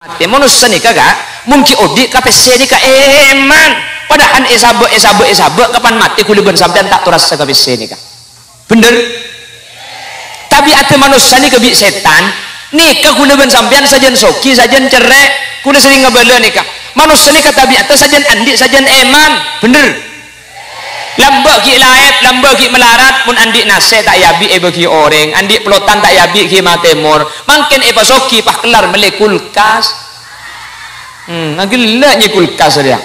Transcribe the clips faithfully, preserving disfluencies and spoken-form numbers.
Matè manossa nèka, Ka', mon ghi' odi' ka pèssè nèka èman. Padahal èsabâ', èsabâ', èsabâ', kapan matè ghulâ bân sampèyan ta' torassa ka pèssè nèka. Bhender? Tabi'atta manossa nèka bi' sètan, nèka ghulâ bân sampèyan sajân soghi, sajân cerrè'. Ghulâ serrèng ngabâlâ nèka. Manossa nèka tabi'atta sajân andi', sajân èman. Bhender? Lambâ' ghi' laèp, lambâ' ghi' malarat, mon andi' nasè' ta' èabi' èbâghi orèng, andi' pelotan ta' èabi' ghi' matèmor, mangkèn èpasoghi pas kellar mellè kulkas. Hmm, aghellâ' nyè kulkas rèya.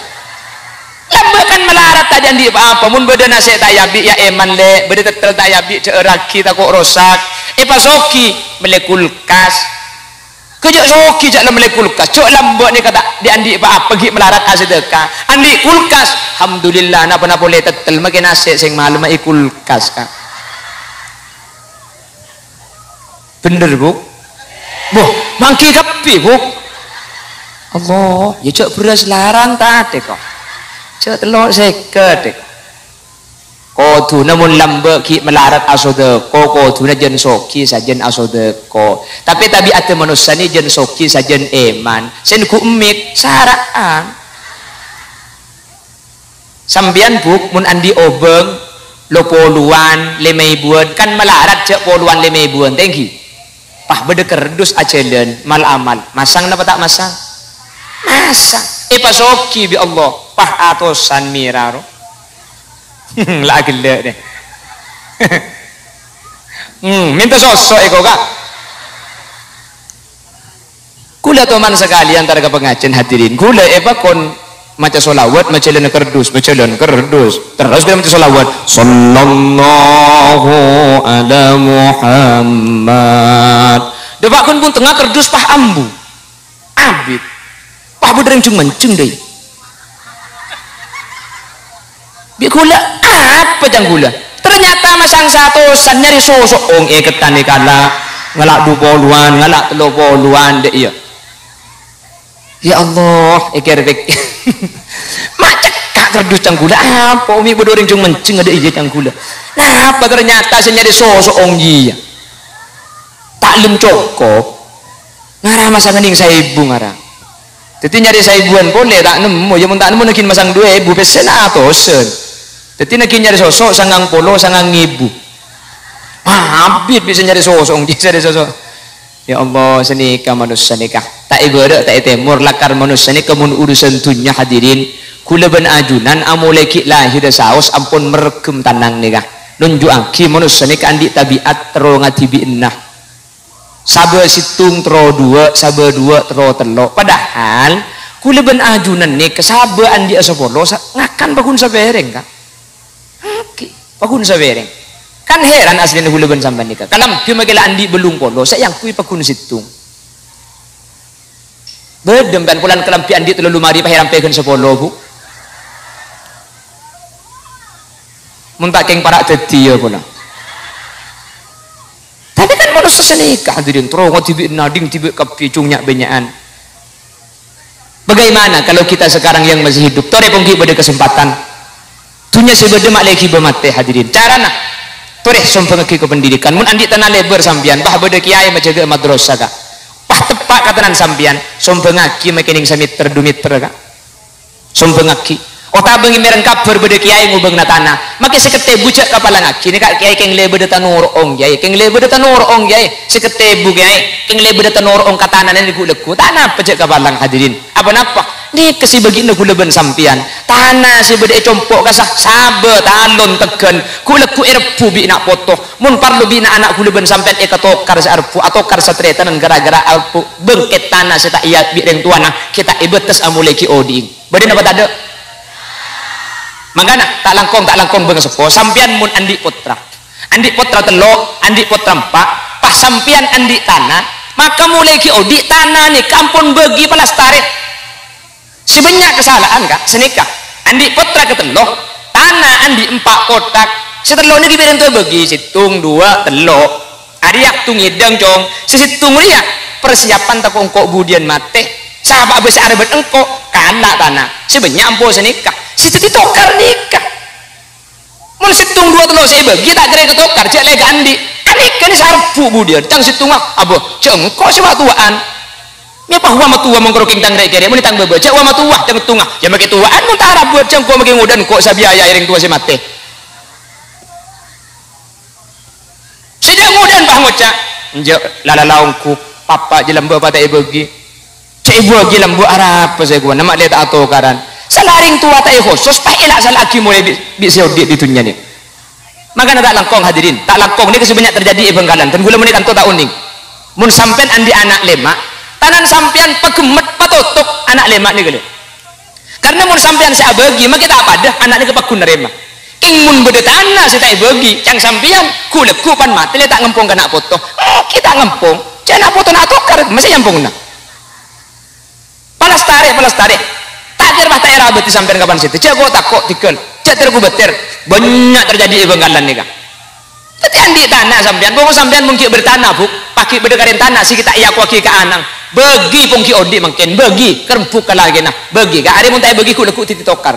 Lambâ' kan malarat ta' andi' pa-apa, mon bâdâ nasè' ta' èabi' ya èman, Lè', bâdâ tèttèl ta' èabi' dhâ'ârraghi tako' rosak, èpasoghi mellè kulkas. Kèjhâ' soghi jhâ' la mellè kulkas. Jhâ' lambâ' nèka ta' dhi'-andi' pa-apa ghi' malarat asadâka. Andi' kulkas, alhamdulillah, napa-napa polè tèttèl, makè nasè' sèng malemma è kulkas, Ka'. Bhender, Bu'? Boh, mangghi kabbhi, Bu'. Allah, ya jhâ' bherrâs larang ta' tèko. Jhâ' tello' sèket, tèko. Kodhuna mon lambâ' ghi' malarat asodâko, kodhuna jân soghi sajân asodâko. Tapè tabi'atta manossa nè jân soghi sajân èman. Sè neggu' emmit, sara'an. Sampèyan, Bu', mon andi' obâng, lo polowan, lèma èbuwân, kan malarat jhâ' polowan lèma èbuwân, ta' ènggi? Pas bâdâ kardus ajhâlân, mal-amal. Masang napa ta' masang? Masang. Èpasoghi bi' Allah. Pas atosan mèra, ro. La aghellâ' nè. Hmm, mènta soso' èko, Ka'. Kaulâ toman sakalè antara ka pangajiân hadirin. Kaulâ èpakon maca sholawat, majhâlân kardus, majhâlân kardus. Terros kaulâ maca sholawat. Sallallahu ala Muhammad. Dâpa' ghun buntengnga kardus pas ambu. Abit. Pas bâdâ rèng jhung-manjhung, dâi. Bi' kaulâ, apa ca'na kaulâ? Ternyata masang satosan nyarè soso', ong èkettanè kala, ngala' du polowan, ngala' tello polowan, dâ' iyâ. Ya Allah, èkèr-pèkèr. Ma' cekka' kardus ca'na kaulâ, apa, ong mè' bâdâ orèng jhung-manjhung, dâ' iyâ ca'na kaulâ. Napa ternyata sè nyarè soso', ong iyâ. Ta' lem cokop. Ngara masang ngènèng saèbu ngara. Dâddhi nyarè saèbuwân polè ta' nemmo, ya mon ta' nemmo naghin masang du èbu, pèssèna atosan. Dâddhi naghin nyarè soso' sangang polo, sangang èbu. Abit bisa nyarè soso', nyarè soso'. Ya Allah, sanèka manossa nèka. Ta' èbârâ', ta' ètèmor, lakar manossa nèka mon urusan dhunnya hadirin. Kaulâ bân ajunan amolè ghi' lahèrra saos ampon merghem tanang nèka. Nonjhu'aghi manossa nèka andi' tabi'at terro ngadhibi'ânna. Sabâ sèttong terro duwâ', sabâ duwâ' terro tello'. Padahal, kaulâ bân ajunan nèka sabâ andi'â sapolo, sa-, ngakan paghun sapèrèng, Ka'. Oke, paghun sapèrèng. Kan heran asllina kaulâ bân sampèyan nèka. Kalambhi makè la andi' bâllung polo, sè èangghuy paghun sèttong. Bâdâ sampèyan polana kalambhi andi' tello lomari, pas èrampè ghân sapolo, Bu'. Mon ta' kèng para' dhâddhiyâ pola. Tapè kan manossa sanèka, hadirin, terro ngadhibi'ânna, ding dhibi' kabbhi, jhung nya'-bânnya'an. Bagaimana kalau kita sekarang yang masih hidup, torè pon ghi' bâdâ kesempatan? Dhunnya sè bâdâ ma' lè ghibâ matè, hadirin. Carana, torè sombhângaghi ka pendidikan. Mon andi' tana lèbâr sampèyan, pas bâdâ kèyaè majâgâ madrasah, Ka'. Pas teppa' ka tanana sampèyan, sombhângaghi makè nèng samèter, du mèter, Ka'. Sombhângaghi. Otabâ ngèmèrang kabhâr bâdâ kèyaè ngobângana tana. Makè sèket èbu jhâ' kapalangaghi, nèka kèyaè kèng lè bâdâ tanoro'ong, kèyaè. Kèng lè bâdâ tanoro'ong, kèyaè. Sèket èbu, kèyaè. Kèng lè bâdâ tanoro'ong ka tanana nèng ghu'-lagghu'. Ta' napa jhâ' kapalang, hadirin. Apa-napa? Nèka sè bâgiânna kaulâ bân sampèyan. Tana sè bâdâ è compo' kassa, sabâ, talon, tegghân. Ghu'-lagghu' èrebbhu bi' na' poto. Mon parlo bi' na'-ana' kaulâ bân sampèyan èkatokar sè arebbhu, atokar sataretanan ghârâ-ghârâ arebbhu bengket tana sè ta' èabi' rèng towana, ghi' ta' èbâtes amolè ghi' odi'èng. Bâdâ napa tadâ'? Mangkana, ta' langkong, ta' langkong bângaseppo, sampèyan mon andi' pottra. Andi' pottra tello', andi' pottra empa', pas sampèyan andi' tana, maka molaè ghi' odi' tana nèka ampon bâgi palastarè. Sè bânnya' kasala'an, Ka', sanèka. Andi' pottra katello', tana andi' empa' kothak. Sè tello' nèka bi' rèng towa èbâgi, sèttong, duwâ', tello'. Arèya tong-ngèdhâng, Cong. Sè sèttong rèya persiapan tako' engko' budiyân matè. Sapa bâsa arèbât engko', kala' tana. Sè bânnya' empo' sanèka. Sè dhâddhi tokar nèka. Mon sèttong, duwâ', tello' sè èbâgi ta' kèra èkatokar, jhâ' lè ka andi'. Kan nèka nè sè arebbhu budiyân. Cang sèttongnga, abâ, jhâ' engko' sè wa'-towa'an. Nyapa wah matowa mongkoro kèng tang rè'-kèrè', mon tang bâbâ, jhâ' wah matowa, jhâ' ngettonga. Yâ makè towa'an mon ta' arabât, jhâ' engko' makè ngodâ'ân ko' sè biayaè rèng towa sè matè. Sè jhâ' ngodâ'ân pas ngoca', "Enjâ', la-, la-, la ongghu, papa jhâ' lambâ' pa ta' èbâgi. Jhâ' èbâgi lambâ' arapa sè kowa, nama' lè ta' atokaran." Sala rèng towa ta' èhosos, pas èla'-sala'aghi molaè bi', bi' sè odi' è dhunnya nè. Mangkana ta' langkong, hadirin, ta' langkong. Nèka sè bânnya' terjadi è Bhângkalan, dân kaulâ mennè tanto ta' onèng. Mon sampèyan andi' ana' lèma', tanan sampèyan pagemmet patotok ana' lèma' nèka lho. Karna mon sampèyan sè abâgi, makè ta' padâ, ana' nèka pagghun narèma. Kèng mon bâdâ tana sè ta' èbâgi, can sampèyan, ghu-lagghu pan matè lè ta' ngempong ka na' poto. Ènggi ta' ngempong, jhâ' na' potona atokar, masa èampongana. Palastarè, palastarè. Ta' kèra pas ta' èrabâdhi sampèyan kapan sèdhâ. Jhâ' ko'-tako' dhigghâl. Jhâ' ter-kobâter. Bânnya' terjadi è Bhângkalan nèka. Dhâddhi andi' tana sampèyan. Pokok sampèyan mon ghi' bâdâ tana, Bu'. Pas ghi' bâdâ karèn tana sè ghi' ta' èakoaghi ka ana'na. Bâgi pon ghi' odi' mangkèn. Bâgi. Kerembhuk ka lakèna. Bâgi. Ka arè mon ta' èbâgi ghu-lagghu dhâddhi tokar.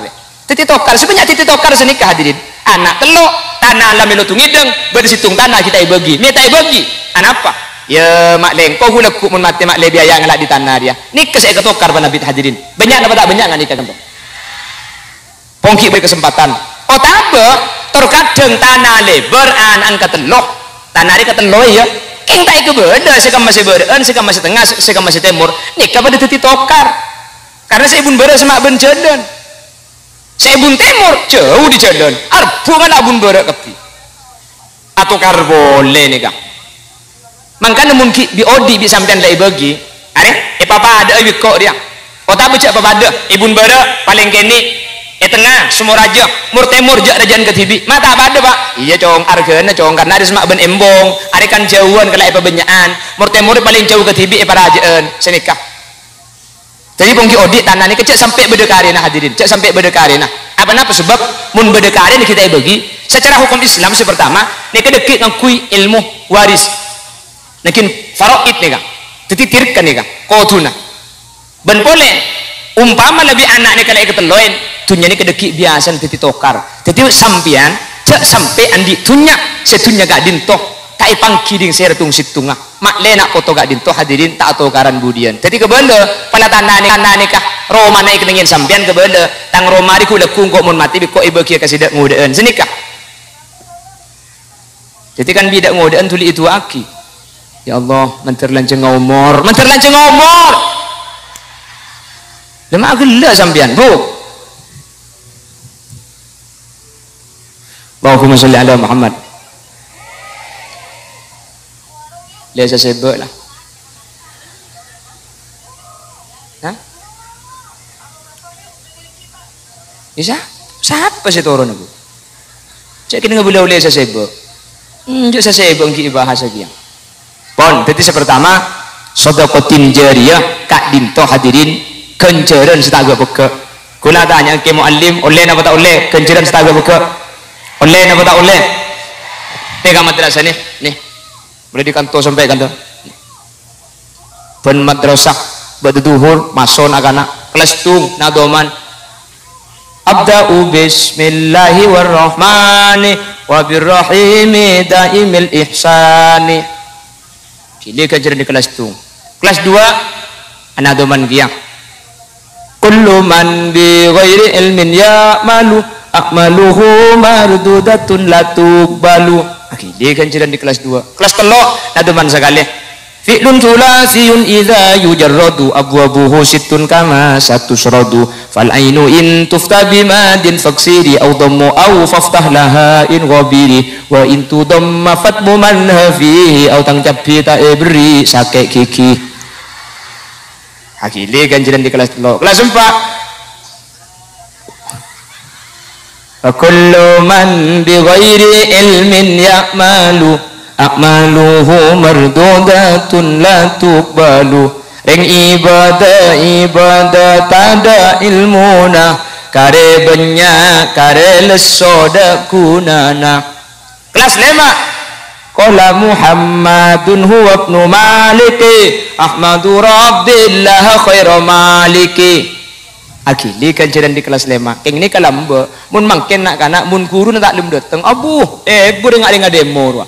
Dhâddhi tokar, sè bânnya' dhâddhi tokar sanèka, hadirin. Ana' tello', tana la mèlo tongèdhâng, bâdâ sèttong tana ghi' ta' èbâgi. Mè' ta' èbâgi. Anapa? Yâ, ma' lèngko ghu-lagghu mon matè ma' lè biaya ngala' dâri tana rèya. Nèka sè èkatokar panabit, hadirin. Bânnya' napa ta' bânnya' nganèka, kanto? Pon ghi' bâdâ kasempatan. Otabâ, tor kadhâng tana lèbâr ana'na katello. Tana rè katello, yâ. Kèng ta' èkabâlâ, sè kemma sè bârâ'ân, sè kemma sè tengnga, sè, sè kemma sè tèmor. Nèka padâ dhâddhi tokar. Karna sè è bun bârâ' sè ma' bân jhâlân. Sè è bun tèmor, jhâu dâri jhâlân, arbhungan abun bârâ' kabbhi. Atokar polè nèka. Mangkana mon ghi' bi' odi' bi' sampèyan la èbâgi, arè, èpapadâ'â bi' ko' rèya. Otabâ jhâ' papadâ, è bun bârâ' palèng kènè', è tengnga, Sumorajâ, mor tèmor jhâ' rajâ'ân kadhibi'. Ma' ta' padâ, Pa'? Iyâ, Cong, arghâna, Cong, karna arè sè ma' bân embong, arè kan jhâuwân kala èpabânnya'an. Mor tèmor palèng jhâu kadhibi' èparajâ'ân. Sanèka. Dhâddhi, pon ghi' odi' tana nèka jhâ' sampè' bâdâ karèna, hadirin. Jhâ' sampè' bâdâ karèna. Apa napa sebab? Mon bâdâ karèna ghi' ta' èbâgi. Secara hukum Islam sè partama, nèka dhâggi' ngangghuy èlmo waris. Nèngghâ faraid nèka. Dhâddhi, tirka nèka. Koduna. Bân polè, ompama la bi' ana' nèka la èkatelloè, dhunnya nèka dhâggi' biyasana dhâddhi tokar. Dhâddhi, sampèyan jhâ' sampè' andi' dhunnya, sè dhunnya ka'dinto, ta' èpangghi dhing sè rèng tong-sèttonga. Ma' lè na' poto ka'dinto, hadirin, ta' atokaran budiyân. Dhâddhi kabâlâ, pala tana nè-, tana nèka, romana èkennengngè sampèyan kabâlâ, tang roma rè ghu-lagghu engko' mon matè bi' ko' èbâgiyâ ka sè dâ' ngodâ'ân. Sanèka. Dhâddhi kan bi' dâ' ngodâ'ân dhuli èdu'aaghi. "Ya Allah, mandhâr lanjhângnga omor, mandhâr lanjhângnga omor." Lha ma' ghellâ' sampèyan, Bu'? Allahumma sholli ala Muhammad. Lè sasèbâ' la. Hah? Isa? Sapa sè toron, Bu'? Cè' kènè' ngabâlâ olè sasèbâ'. Enjâ' sasèbâ' ghi' èbahas kèya. Pon, dhâddhi sè partama, shadaqatin jariyah, ka'dinto hadirin, ghânjhârân sè ta' ghâ'-pegghâ'. Kaulâ atanya ka Muallim, ollè napa ta' ollè ghânjhârân sè ta' ghâ'-pegghâ'? Ollè napa ta' ollè? Nè ka madrasah nè, nè. Mulai dâri kanto sampè' kanto. Bân madrasah ba'da dhuhur, maso' na'-kana', kelas tung, nadoman. Abda'u bismillahi warrahmani wabirrahimi daimil ihsani. Ghili ghânjhârân dâri kelas tung. Kelas dua, nadoman kèya. Kullu man bi ghairi ilmin ya'malu, a'maluhu mardudatun la tuqbalu. Ghili ghânjhârân dâri kelas dua. Kelas tello', nadoman sakalè. Fi'lun thulatsiyun idza yujarradu abwabuhu sittun kama satusradu. Fal ainu in tufta bimadin faksiri au dhammu au faftah laha in ghabiri. Wa in tudhamma fatmu manha fihi au tang cabbhi ta' èberri' sakè' ghighi. Ghili ghânjhârân dâri kelas tello'. Kelas empa'. Wa kullu man bi ghairi ilmin ya'malu, a'maluhu mardudatun la tuqbalu. Rèng ibâdâ-ibâdâ tadâ' ilmuna, karè bânnya', karè lesso dâ' ghunana. Kelas lèma'. Qala Muhammadun huwa ibnu Maliki, Ahmadu Rabbillaha khaira maliki. Aghili ghânjhârân dâri kelas lèma'. Kèng nèka lambâ'. Mon mangkèn na'-kana', mon ghuruna ta' lem dâteng, abbhu, èbhu rèng-orèng ademo rowa.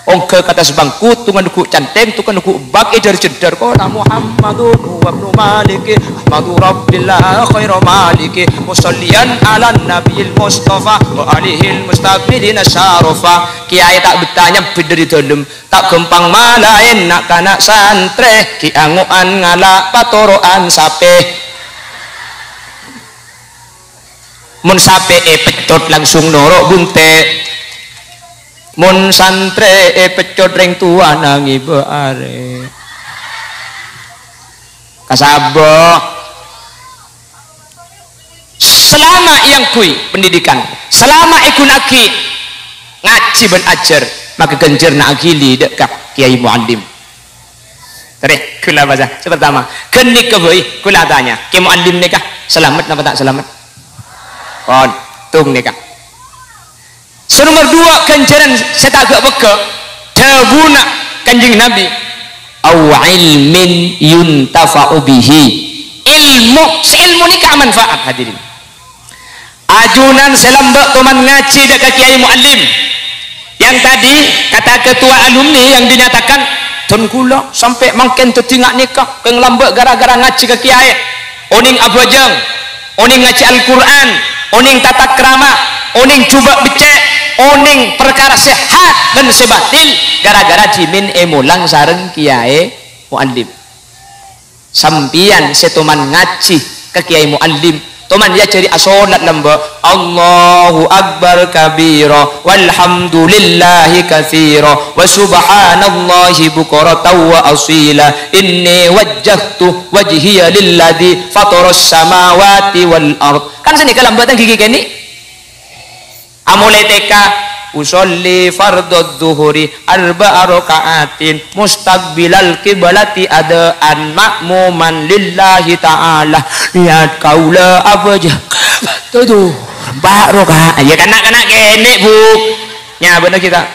Ongghâ ka attas bangku, tungghâna ghu' canthèng, tungghâna ghu' bâk, èdhâr-jhendhâr, "Qala Muhammadun huwa ibnu Maliki, Ahmadu Rabbillah khaira maliki, musalliyan ala nabiyil mustafa, wa alihil mustakmilina syarafa." Kèyaè ta' bettah nyabbit dâri dâlem, ta' ghâmpang malaèn na'-kana' santrè, ghi' ango'an ngala' patoro'an sapè. Mon sapè èpeccot langsung noro' bunte'. Mon santrè èpeccot rèng towana ngibâ arè. Kasabâ. Salama èangghuy pendidikan, salama èghuna'aghi ngajhi bân ajhâr, maka ghânjhârânna aghili dâ' ka kèyaè mu'allim. Torè, kaulâ bâca. Sè partama, ghânèka bhâi, kaulâ atanya, Kè Mu'allim nèka salamet napa ta' salamet? Pon, tong nèka. Sè nomer duwâ', ghânjhârân sè ta' ghâ'-pegghâ', dhâbuna Kanjeng Nabi, "Au ilmin yuntafa'u bihi." Èlmo, sè èlmo nèka amanfaat, hadirin. Ajunan sè lambâ' toman ngajhi dâ' ka Kèyaè Mu'allim. Yang tadi, kata ketua alumni yang dinyatakan, "Dân kaulâ sampè' mangkèn dhâddhi nga' nèka, kèng lambâ' ghârâ-ghârâ ngajhi ka kèyaè. Onèng abhâjâng, onèng ngajhi Al-Qur'an, onèng tatakrama, onèng jhubâ' beccè', onèng parkara sè hak bân sè batil, ghârâ-ghârâ dhimèn èmolang sareng Kèyaè Mu'allim." Sampèyan sè toman ngajhi ka Kèyaè Mu'allim, toman èajhâri asolat lambâ', "Allahu Akbar kabira, walhamdulillahi katsira, wa subhanallahi bukratan wa asila. Inni wajjahtu wajhiya lilladzi fataras samawati wal ard." Kan sanèka lambâ' tang ghighi kènè'? Amolaè tèka, "Usolli fardodz dzuhuri arba'a raka'atin mustaqbilal qiblati adaan ma'muman lillahi ta'ala." Niat kaulâ abhâjâng. Tuduh, empa' raka'a. Ya, kana'-kana' kènè', Bu. Nya, bhender kita.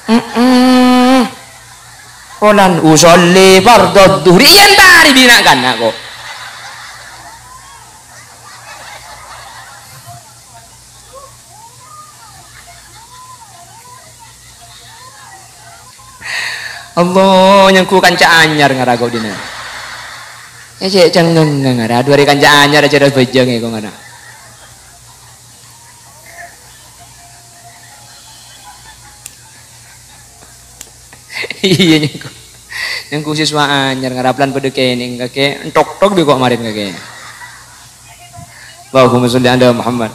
Mm-mm. Polana usolli fardodz dzuhri, èyèn tarè bi' na'-kana' ko'. Allah, nyangghu kanca anyar ngara ko' dinna'. È, cè' cengngeng ngara, dhu arè kanca anyar ajhâr abhâjâng è ko' ngara. Iyâ, nyangghu. Nyangghu siswa anyar, ngaraplan padâ kènèng, kakè. Entok-tok bi' ko' marèn, kakè. Allahumma sholli ala Muhammad.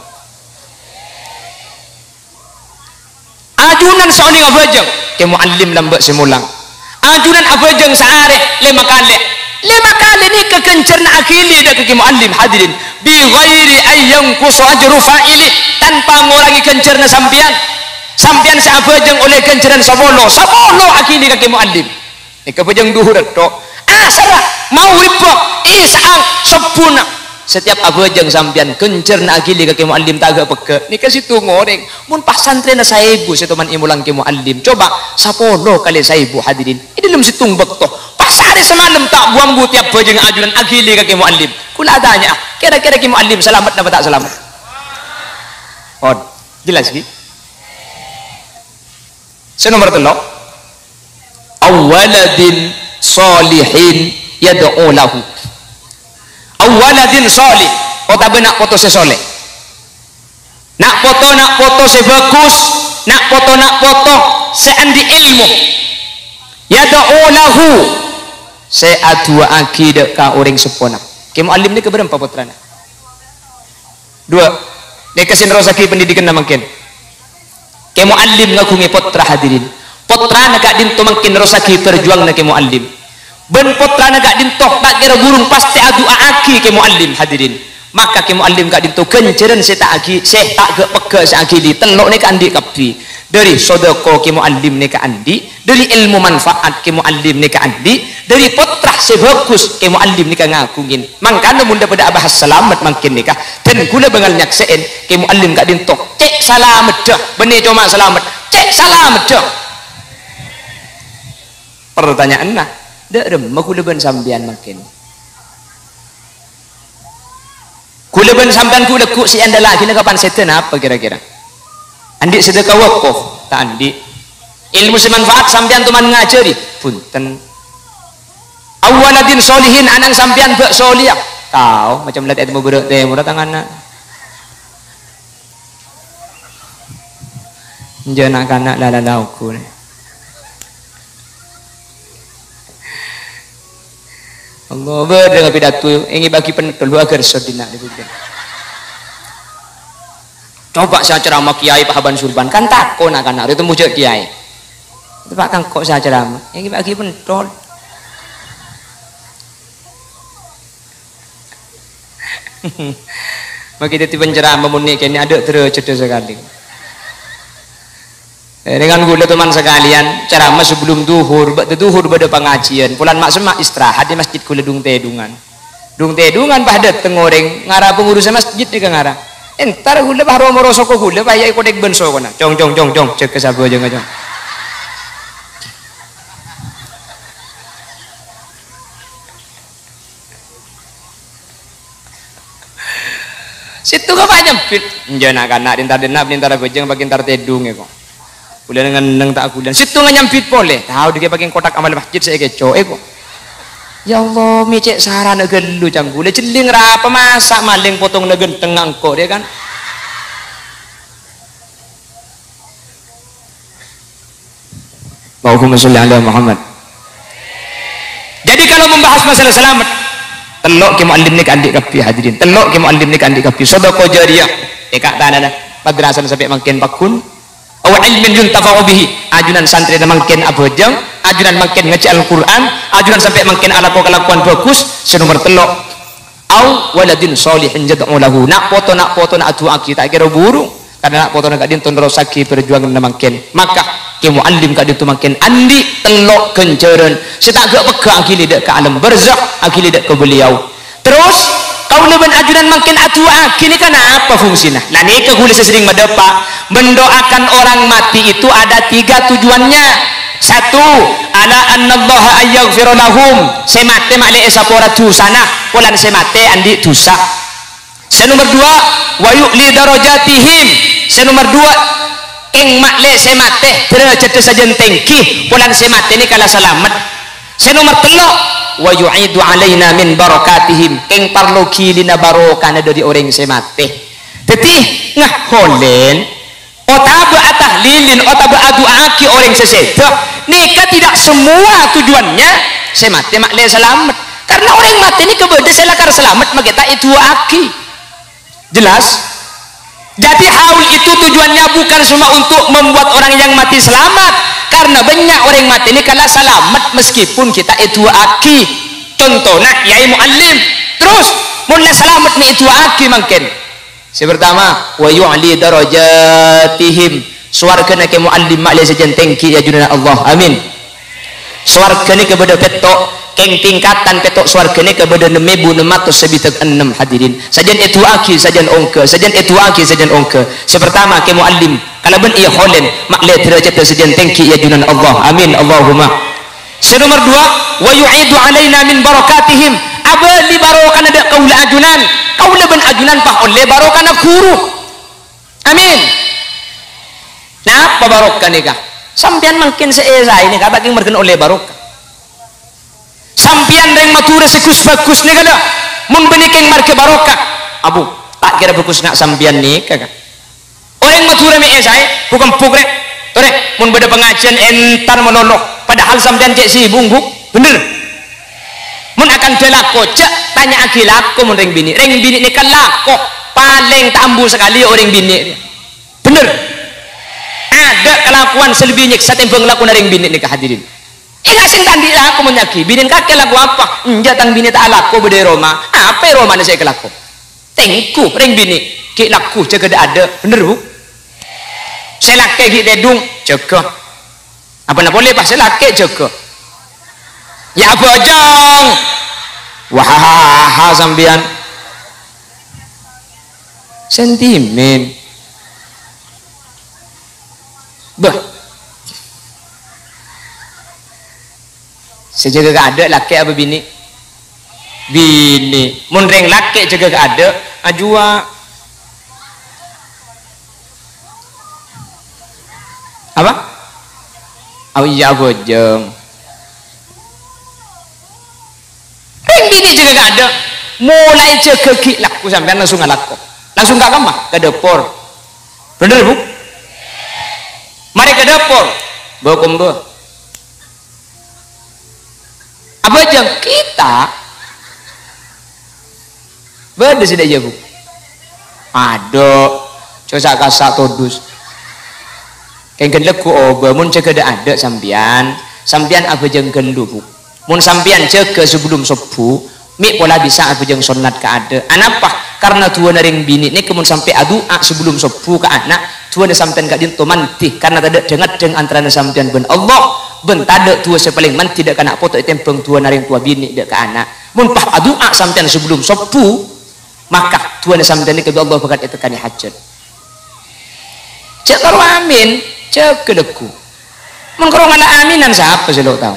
Ajunan sè onèng abhâjâng, Kè Mu'allim lambâ' sè molang. Ajunan abhâjâng saarè lèma kalè. Lèma kalè nèka ghânjhârânna aghili dâ' ka Kè Mu'allim, hadirin. Bi ghairi an yanqusa ajru fa'ili, tanpa ngorangè ghânjhârânna sampèyan. Sampèyan sè abhâjâng ollè ghânjhârân sapolo, sapolo aghili ka Kè Mu'allim. Nèka bhâjâng dhuhurra tok, asarra, maghribbhâ, isya'a, sobbhuna. Setiap abhâjâng sampèyan ghânjhârânna aghili ka Kè Mu'allim ta' ghâ'-pegghâ'. Nèka sèttong orèng. Mon pas santrèna saèbu sè toman èmolang Kè Mu'allim, coba sapolo kalè saèbu, hadirin. È dâlem sèttong bâkto, pas saarè samalem ta' bu-ambu tèyap bhâjâng ajunan aghili ka Kè Mu'allim. Kaulâ atanya'a, kèra-kèra Kè Mu'allim salamet napa ta' salamet? Pon, jelas ghi? Sè nomer tello', "Au waladin sholihin yad'u lahu." Au waladin sholih, otabâ na' poto sè soleh. Na' poto, na' poto sè bhâghus, na' poto, na' poto sè andi' èlmo. Yad'u lahu, sè adu'aaghi dâ' ka orèng seppona. Kè Mu'allim nèka bârâmpa pottrana? Duwâ'. Nèka sè nerrossaghi pendidikanna mangkèn. Kè Mu'allim ngaghungè pottra, hadirin. Pottrana ka'dinto mangkèn nerrossaghi parjuwanganna Kè Mu'allim. Bân pottrana ka'dinto ta' kèra burung pastè adu'aaghi Kè Mu'allim, hadirin. Maka Kè Mu'allim ka'dinto ghânjhârân sè ta' aghi-, sè ta' ghâ'-pegghâ' sè aghili, tello' nèka andi' kabbhi. Dâri sodâko Kè Mu'allim nèka andi', dâri èlmo manfaat Kè Mu'allim nèka andi', dâri pottra sè bhâghus Kè Mu'allim nèka ngaghungè. Mangkana mon dhâ-padhâ abahas salamet mangkèn nèka, dân kaulâ bângal nyaksè'è Kè Mu'allim ka'dinto, cè' salameddhâ, bânnè coma salamet, cè' salameddhâ. Partanya'anna, dâ' remma kaulâ bân sampèyan mangkèn? Kaulâ Bân sampèyan ghu'-lagghu' sè èandhâllaghi nèka pan sèdhâ napa kèra-kèra? Andi' sedekah wakaf? Ta' andi'. Ilmu sè manfaat sampèyan toman ngajhâri? Bhunten. Aw waladin sholihin, ana'na sampèyan bâ' sholiyah? Tao, macem la tèmor bârâ' tèmor tanganna. Enjâ' na'-kana' la-, la-, laoghuna. Allah, bâdâ ngapidato, èngèbâghi pentol, bu agar sodina di budi. Coba saya ceramah kiai pahaban surban, kan tako na'-kana', rè tembus jâ' kiai. Itu Pak Kangkok saya ceramah, èngèbâghi pentol. Mangkèn dhâddhi penceramah mon nèka kènè' adâ' dârâjhâddhâ sakalè. Eh, dengan ghulâ, teman sekalian, ceramah sebelum duhur, bâ'-, duhur bâdâ pangajiân. Polana ma'-, semma' istirahat di masjid ghulâ dung-tèdungan. Dung-tèdungan pas dâteng orèng, ngara pengurus masjid nèka ngara. Entar ghulâ pas ro-moro soko ghulâ, pas yâ èkothèk bân sokona. "Cong, cong, cong, cong, jâgâ sabâjângnga, cong." Sèttonga pas nyambit. Enjâ' na'-kana' dinta-dinta, dinta bhâjâng, bâ' entar tèdung èko. Ghulâ neng-enneng ta' ghulâ. Sèttonga nyambit polè. Tao dhika bâ' kotak amal masjid sè èkèco' èko. Ya Allah, mè' cè' sarana ghâllu cangghulâ. Jhelling rapa masa' malèng potong na ghântengnga engko' rè kan. Allahumma sholli ala Muhammad. Jadi kalau membahas masalah selamat, tello' Kè Muallim nèka andi' kabbhi hadirin. Tello' Kè Muallim nèka andi' kabbhi. Sadaqah jariyah, èka' tanana madrasah sampè' mangkèn pagghun. Aw ilmin yuntafa'u bihi. Ajunan santrèna mangkèn abhâjâng, ajunan mangkèn ngajhi Al-Qur'an, ajunan sampè' mangkèn alako kalakowan bhâghus. Sè nomer tello', Au waladin sholihin yad'u lahu. Na' poto, na' potona adu'aaghi, ta' kèra buru. Karna na' potona ka'dinto nerrossaghi parjuwanganna mangkèn. Maka, Kè Muallim ka'dinto mangkèn andi' tello' ghânjhârân sè ta' ghâ'-pegghâ' aghili dâ' ka alam barzakh, aghili dâ' ka beliau. Terros, kaulâ bân ajunan mangkèn adu'aaghi nèka napa fungsina? La nèka ghulâ sè serrèng madâpa', mendoakan orang mati itu ada tiga tujuannya. Satu, ala annallaha ayyaghfira lahum, sè matè ma'lè èsapora dhusana, polana sè matè andi' dhusa. Sè nomer dua, wa yu'li darajatihim. Sè nomer dua, kèng ma'lè sè matè dârâjhâddhâ sajân tèngghi, polana sè matè nèka la salamet. Sè nomer tello', wa yu'idu alaina min barakatihim, kèng parlo ghilina barokana dâri orèng sè matè. Dâddhi, nga-, holèn, otabâ atahlilin, otabâ adu'aaghi orèng sè sèdhâ, nèka tidak semua tujuannya sè matè ma'lè salamet. Karna orèng matè nèka bâdâ sè lakar salamet, makè ta' èdu'aaghi. Jelas? Jadi haul itu tujuannya bukan cuma untuk membuat orang yang mati selamat, karna bânnya' orèng matè nèka la salamet meskipun ghi' ta' èdu'aaghi. Contona, Yai Muallim. Terros, mon la salamet mè' èdu'aaghi mangkèn. Sè partama, wa yu'li darajatihim. Sowarghâna Kè Muallim ma'lè sajân tèngghi è ajunanna Allah. Amin. Sowarghâ nèka bâdâ pètto', kèng tingkatan pètto' sowarghâ nèka bâdâ nem èbu nem atos sabidhâk ennem, hadirin. Sajân èdu'aaghi, sajân ongghâ, sajân èdu'aaghi, sajân ongghâ. Sè partama, Kè Muallim, kalabân Iyâ Holèn, ma'lè dârâjhâddhâ sajân tèngghi è ajunanna Allah. Amin, Allahumma. Sè nomer dua, wa yu'idu alaina min barakatihim. Abâli barokana dâ' kaulâ ajunan. Kaulâ bân ajunan pas ollè barokana ghuru. Amin. Napa barokah nèka? Sampèyan mangkèn sè èsaè nèka, ta' kèng marghâna ollè barokah. Sampèyan rèng Madhurâ sè ghus-bhâghus nèka, la, mon bânnè kèng marghâ barokah. Abu, ta' kèra bhâghus nga' sampèyan nèka, ka. Orèng Madhurâ mè' èsaè, bu-kembhuk, rè. To, rè, mon bâdâ pangajiân entar malolo, padahal sampèyan cè' sibuk, Bu. Bhender. Mon akanta lako, jhâ' tanya'aghi lako mon rèng binè'. Rèng binè' nèka lako palèng ta' ambu sakalè orèng binè'. Bhender. Adâ' kalakowan sè lebbi nyèksa tèmbhâng lakona rèng binè' nèka, hadirin. Ènga' sè ta' andi' lako mon nya'aghi, "Binèn kakè lako apa?" "Enjâ', tang binè' ta' alako bâdâ è roma." "Apa è romana sè èkalako?" "Tèngghu, rèng binè', ghi' lagghu jâgâ dâ'-adâ'." Bhender, Bu? Sè lakè ghi' tèdung, jâgâ. Apa na polè, pas sè lakè jâgâ. Ya abhâjâng. Wahahaha sampèyan. Sentimen. Bâh. Sè jâgâ ka adâ' lakè' apa binè'? Binè'. Mon rèng lakè' jâgâ ka adâ', Ajuwa. Apa? Oh iyâ, abhâjâng. Rèng binè' jâgâ kaadâ'. Molaè jâgâ ghi' lagghu sampèyan langsung alako. Langsung ka kamma? Ka dâpor. Bhender, Bu? Marè ka dâpor. Bâ-kombâ. Abhâjâng kita. Bâdâ sè dâ' iyâ, Bu? Adâ'. Jhâ' sa'-kassa' todus. Kèng ghâllu obâ, mon jâgâ dâ'-adâ' sampèyan, sampèyan abhâjâng ghâllu, Bu. Mon sampèyan jâgâ sabellunna sobbhu, mè' pola bisa abhâjâng sonnat kaadâ'. Anapa? Karna du'âna rèng binè' nèka mon sampè' adu'a sabellunna sobbhu ka ana', du'âna sampèyan ka'dinto mandhi, karna tadâ' dhâng-ngaddhâng antarana sampèyan bân Allah, bân tadâ' du'a sè palèng mandhi dâ' ka na' poto ètèmbhâng du'âna rèng towa binè' dâ' ka ana'. Mon pas adu'a sampèyan sabellunna sobbhu, maka du'âna sampèyan nèka bi' Allah bhâkal ètekkanè hajhât. Jhâ' karo amin, jâgâ lagghu. Mon karo ngala' aminan, sapa sè lo' tao?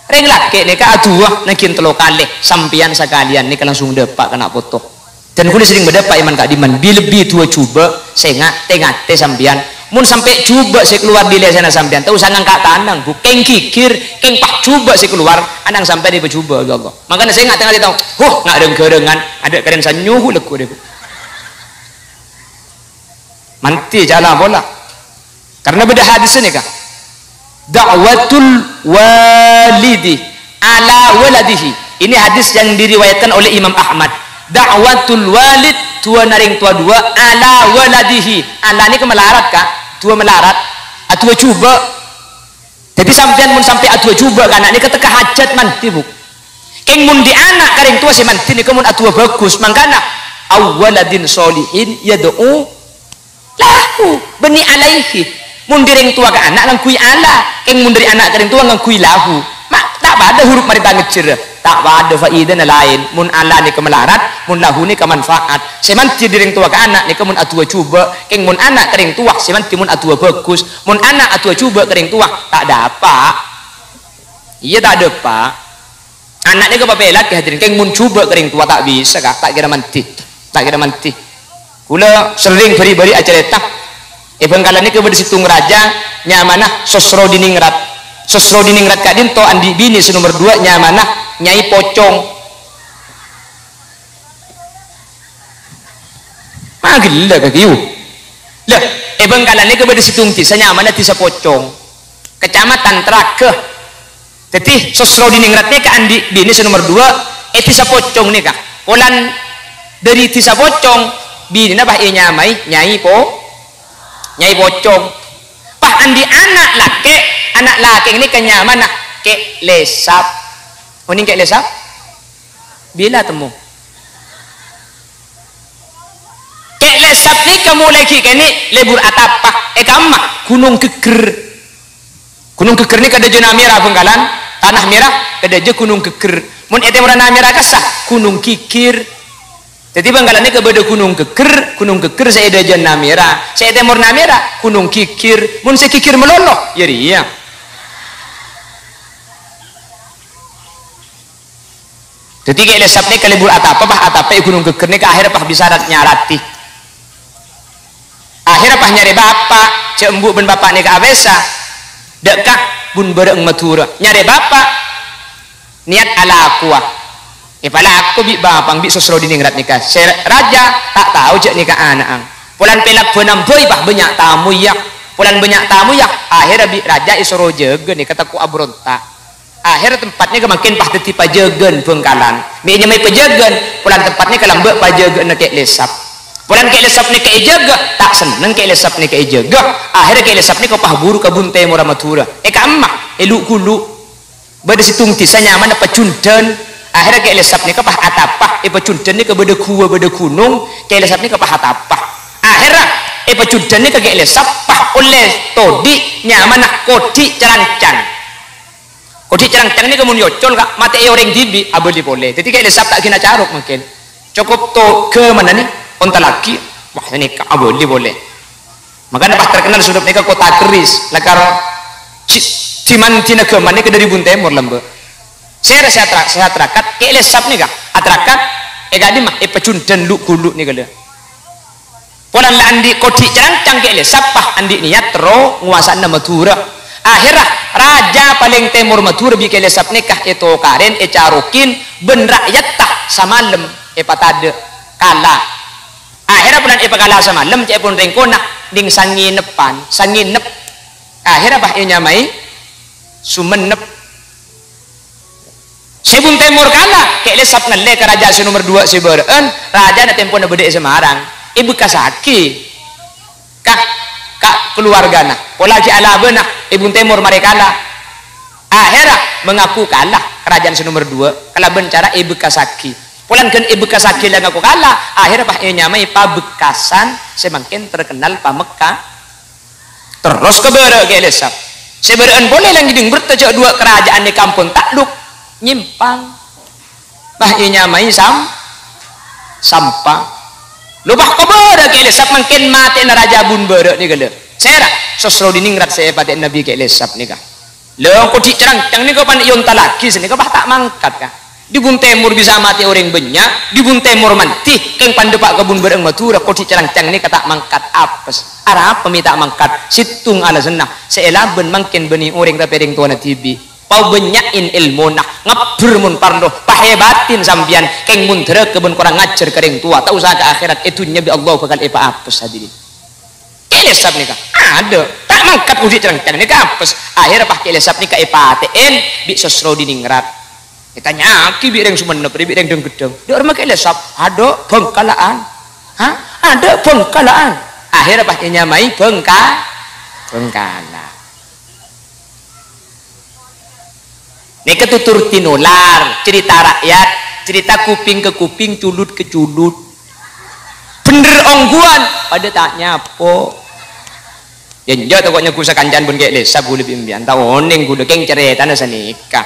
Rèng lakè' nèka adu'a nangghing tello kalè, sampèyan sakalèyan nèka langsung dâpa' ka na' poto. Dan kulâ serrèng madâpa' è man-ka'dimman, bi-, lebbi du'a jhubâ', sènga', tè-ngatè sampèyan. Mon sampè' jhubâ' sè kalowar dâri lèsanna sampèyan, ta' osa ngangka' tanang, Bu. Kèng ghighir, kèng pas jhubâ' sè kalowar, ana'na sampèyan èpajhubâ' bi' Allah. Mangkana sènga', tè-ngatè tao, "Huh, nga' rèng-ghârângan, adâ' karèn sanyohu lagghu dâ', Bu." Mandhi jhâ' la pola. Karna bâdâ hadis nèka. Da'watul walidi ala waladihi. Ini hadis yang diriwayatkan oleh Imam Ahmad. Da'watul walid, du'âna rèng towa duwâ', ala waladihi. Ala nèka malarat, Ka'. Duwâ' malarat. Adu'a jhubâ'. Dhâddhi sampèyan mon sampè' adu'a jhubâ' ka ana' nèka tekka hajhât mandhi, Bu. Kèng mon dâri ana' ka rèng towa sè mandhi nèka mon adu'a bhâghus, mangkana, "Aw waladin sholihin yad'u lahu, bânnè alaihi." Mon dâri rèng towa ka ana' ngangghuy ala, kèng mon dâri ana' ka rèng towa ngangghuy lahu. Ma-, ta' padâ huruf marènta ngejjhâr, ta' padâ faidana laèn. Mon ala nèka malarat, mon lahu nèka manfaat. Sè mandhi dâri rèng towa ka ana' nèka mon adu'a jhubâ', kèng mon ana' ka rèng towa sè mandhi mon adu'a bhâghus. Mon ana' adu'a jhubâ' ka rèng towa, ta' dâpa'. Iyâ, ta' dâpa'. Ana' nèka papèlaghi, hadirin, kèng mon jhubâ' ka rèng towa ta' bisa, Ka', ta' kèra mandhi. Ta' kèra mandhi. Kulâ serrèng bâri'-bâri' acarèta. È Bhângkalan nèka bâdâ sèttong rajâ nyamana Sosrodiningrat. Sosrodiningrat ka'dinto andi' binè sè nomer duwâ' nyamana Nyai Pocong. Ma ghellâ' ka ghiyu. Lah, è Bhângkalan nèka bâdâ sèttong dhisa nyamana Dhisa Pocong, Kecamatan Traga. Dhâddhi, Sosrodiningrat nèka andi' binè sè nomer duwâ' è Dhisa Pocong nèka. Polana dâri Dhisa Pocong, binèna pas ènyamaè Nyai Po-, Nyai Pocong. Pas andi' ana' lakè', ana' lakè' nèka nyamana Kè' Lesap. Onèng Kè' Lesap? Bilâ temmo? Kè' Lesap nèka molaè ghi' kènè' lebur atapa è kamma Gunung Geger. Gunung Geger nèka dâjâ Namèra Bhângkalan, Tanah Merah, kadâjâ Gunung Geger. Mon è tèmorra Namèra kassa', Gunung Gigir. Dhâddhi Bhângkalan nèka bâdâ Gunung Geger, Gunung Geger sè è dâjâ Namèra, sè è tèmor Namèra, Gunung Gigir. Mon sè gigir malolo, yâ rèya. Dhâddhi Kè' Lesap nèka lebur atapa, pas atapa è Gunung Geger nèka ahèrra pas bisa rat-, nyaratè. Ahèrra pas nyarè bapa', jhâ' embu' bân bapa' nèka abissa. Dâ' ka, bun bârâ'eng Madhurâ. Nyarè bapa', niyat alakowa. Èpalako bi' bapa', bi' Sosrodiningrat nèka. Sè rajâ ta' tao jhâ' nèka ana'na. Polana pèlak bân ambâi, pas bânnya' tamoyya. Polana bânnya' tamoyya, ahèrra bi' rajâ èsoro jâgâ nèka tako' abhâronta'. Ahèrra tempat nèka mangkèn pas dhâddhi pajâgâna Bhângkalan. Mè' nyamaè pajâgâna, polana tempat nèka lambâ' pajâgâna Kè' Lesap. Polana Kè' Lesap nèka èjâgâ, ta' senneng Kè' Lesap nèka èjâgâ. Ahèrra Kè' Lesap nèka pas buru ka bun tèmorra Madhurâ. È kamma, è lu'-ghulu'. Bâdâ sèttong dhisa nyamana Pajundhân. Ahèrra Kè' Lesap nèka pas atapa, è Pajundhân nèka bâdâ ghuwâ, bâdâ ghunong, Kè' Lesap nèka pas atapa. Ahèrra, è Pajundhân nèka Kè' Lesap pas ollè todhi' nyamana Kodhi' Calancang. Kodhi' Calancang nèka mon èocol, Ka', matè'è orèng dhibi', abâli polè. Dhâddhi Kè' Lesap ta' ghenna carok mangkèn. Cokop to-, ghâmana nè, onta laghi. Wah, nèka abâli polè. Mangkana pas terkenal Susup nèka kota keris, lakar ji-, dimandhina ghâmana nèka dâri bun tèmor lambâ'. Sèra sè atra-, sè atarakat, Kè' Lesap nèka, atarakat, È ka'dimma? È pajhundhân lu'-ghulu' nèka lho. Polana la andi' kodhi' carangcang Kè Lèsap, pas andi' niyat terro ngobâsana Madhurâ. Akhèrra rajâ palèng tèmor Madhurâ bi' Kè Lèsap nèka ètokarè, ècarokin bân ra'yatta samalem èpatadâ' kala. Akhèrra polana èpakala samalem, ca'èpon rèng Kona, nèng sangineppan, sanginep. Akhèrra pas ènyamaè Songennep. Sè bun tèmor kala, Kè Lèsap ngallè ka rajâ sè nomer duwâ' sè bârâ'ân, rajâna tempona bâdâ è Samarang. Èbekkassaghi ka, ka kaluwargana. Pola ghi' alabâna, è bun tèmor marè kala. Akhèrra mangaku kala ka rajâna sè nomer duwâ' kalabân cara èbekkassaghi. Polana ghân èbekkassaghi la ngaku kala, akhèrra pas ènyamaè Pabekkasan sè mangkèn terkenal pa Mekka. Terros ka bârâ' Kè Lèsap. Sè bârâ'ân polè la ngèdhing bhertâ jâ' duwâ' karajâ'ân nèka ampon ta'luk nyèmpang. Pas ènyamaè Sam-, Sampang. Loppa ka bârâ' Kè Lèsap mangkèn matè'na rajâ bun bârâ' nèka lho. Sèra, Sosrodiningrat sè èpatè'ana bi' Kè Lèsap nèka. Lha, kodhi' carangcang nèka pan èontallaghi, sanèka pas ta' mangkat, ka. Di bun tèmor bisa matè orèng bânnya', di bun tèmor mandhi, kèng pandhâpa' ka bun bârâ'ân Madhurâ, kodhi' carangcang nèka ta' mangkat apes. Arapa mè' ta' mangkat? Sèttong alasanna, sè èlabân mangkèn bânnè orèng tapè rèng towana dhibi'. Pabânnya'in èlmona, ngabbher mon parlo, pahèbatin sampèyan, kèng mon dhârâka bân korang ngajhâr ka rèng towa, ta' osa ka akhèrat, è dhunnya bi' Allah bhâkal èpaapes, hadirin. Kè Lèsap nèka, adâ', ta' mangkat kodhi' carangcang nèka apes. Akhèrra pas Kè Lèsap nèka èpatè'è bi' Sosrodiningrat. Ètanya'aghi bi' rèng Songennep rè, bi' rèng Dhângghedhâng. "Dâ'remma Kè Lèsap?" "Adâ', Bhângkala'an." "Hah? Adâ', Bhângkala'an?" Akhèrra pas ènyamaè Bhângka-, Bhângkala. Nèka tutur tinular, cerita rakyat, cerita kuping ke kuping, culut ke culut. Bhendher ongghuwân, padâ ta' nyapo. Yâ, enjâ' tako' nyagu sakancana bân Kè Lèsap ghulâ bi' empèyan, ta' onèng ghulâ kèng carètana sanèka.